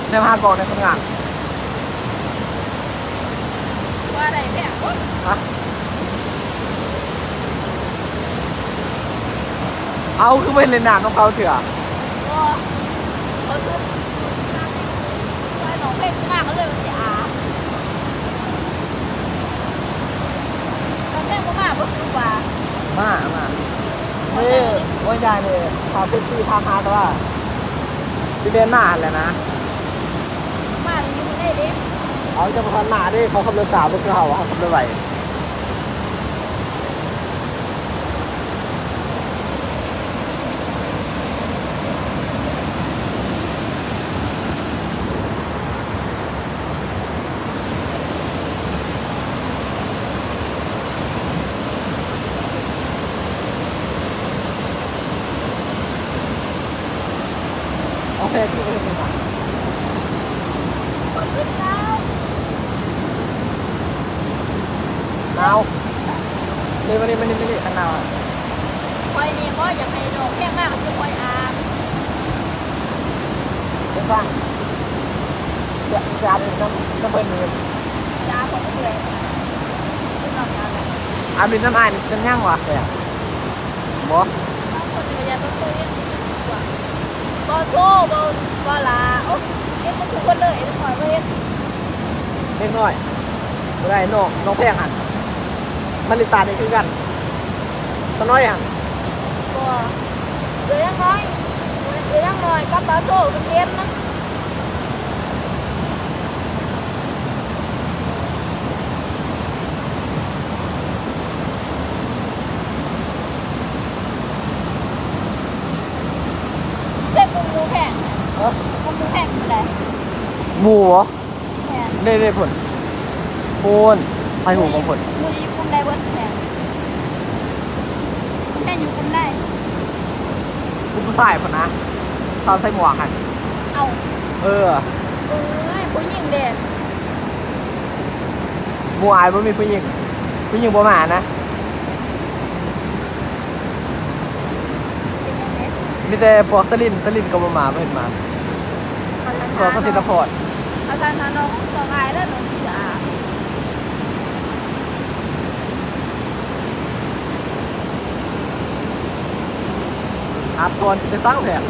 ແນວຫາກອງໃນຄົນງານ ວ່າໄດ້ແພງບໍ່? ຮະ? ເອົາ ຄືບໍ່ເຫັນຫຼິ້ນນ້ຳນຳເຂົາເທື່ອ? ບໍ່ ເຂົາທຸບ ຊ່ວຍນ້ອງເພງມາ ກໍເລີຍວ່າຊິອາບ. ນ້ອງເພງບໍ່ມາບໍ່? ຄືວ່າ ມາ ມາ ນີ້ ໂອ້ຍ ຍາຍນີ້ ຖ້າເປັບຊີຖາມຫາຕະຫຼາດ ຊິແມ່ນມາຫັ້ນແຫຼະນະ. ມາຢູ່ໃນເດ້ ເອົາ ເຈົ້າບໍ່ທັນມາເດ້ ເຂົາຂັບລົດຊ້າບໍ່ຄືເຮົາ ເຮົາຂັບລົດໄວ. ເອົາແພງຄືບໍ່ເຮັດໃຫ້ມັນ ເອົາ ນີ້ ມານີ້ ມານີ້ ມານີ້ ຄັນໜາວ ຂ້ອຍນີ້ບໍ່ຢາກໃຫ້ນ້ອງແພງມາ ຄືຂ້ອຍອາບ. ເປັນຫຍັງ? ຈະ ຈະອາບນຳ ນຳເພິ່ນນີ້ ຈະອາບເພິ່ນເມື່ອຍ ອາບນຳອ້າຍນີ້ເປັນຫຍັງວະ? ແບບ ບໍ່ ບາງຄົນກໍຢາກໄປເຄີຍເຮັດ ບໍ່ໂຊ ບໍ່ ບໍ່ລາ ໂອ້ ເຮັດບໍ່ທຸກຄົນເລີຍ ເດັກນ້ອຍບໍ່ເຮັດ ເດັກນ້ອຍ ບໍ່ໄດ້ ນ້ອງ ນ້ອງແພງຫັ້ນ ມາລິຕານີ້ຄືກັນ ຕານ້ອຍຫັ້ນ ບໍ່ ເຫຼືອຍັງນ້ອຍ ເຫຼືອຍັງນ້ອຍກັບບາໂຊ ມັນເຫັນມັນ ໃສ່ປຸ້ມໝູແພງ ເອີ ປຸ້ມໝູແພງເທົ່າໃດ? ໝູບໍ? ແມ່ນ ເດ້ໆ ພຸ້ນ ພຸ້ນ ໃຫ້ຫູຂອງພຸ້ນ ໝູຢູ່ກຸ່ມໃດເບິດແພງ? ແພງຢູ່ກຸ່ມໃດ? ກຸ່ມຜູ້ຊາຍພຸ້ນນະ ຊາວໃສ່ໝວກຫັ້ນ ເອົ້າ ເອີ ເອີຍ ຜູ້ຍິງເດ? ໝູອ້າຍບໍ່ມີຜູ້ຍິງ ຜູ້ຍິງບໍ່ມານະ. ເປັນຫຍັງເດ? ມີແຕ່ພວກສະລິນ ສະລິນກໍບໍ່ມາ ບໍ່ເຫັນມາ ພວກກະສິນະພອນ ເອົາທານຫານ້ອງ ນ້ອງອາຍແລ້ວ ນ້ອງຊິອາບ ອາບກ່ອນຊິໄປສັກແພງ.